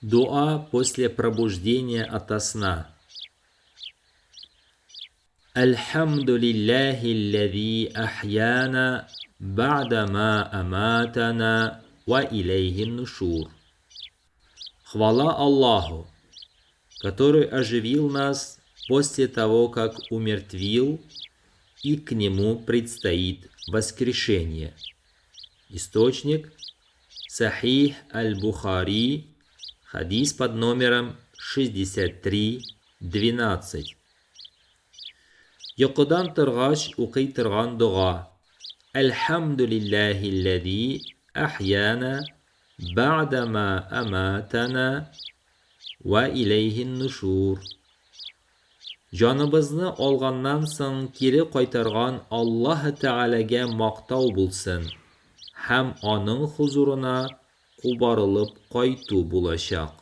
Дуа после пробуждения ото сна. Әлхәмдүлилләһи лләзи әхьяна бәгъдә ма әматана вә иләйһин нушур. Хвала Аллаху, который оживил нас после того, как умертвил, и к нему предстоит воскрешение. Источник Сахих аль-Бухари, хадис под номером 63.12. Йокыдан торгач укый торган дога. Әлхәмдүлилләһилләзи әхьяна бәгъдәма әматана вә иләйһин нушур. Җаныбызны алганнан соң кире кайтарган Аллаһы Тәгаләгә мактау булсын һәм Аның хозурына кубарылып кайту булачак.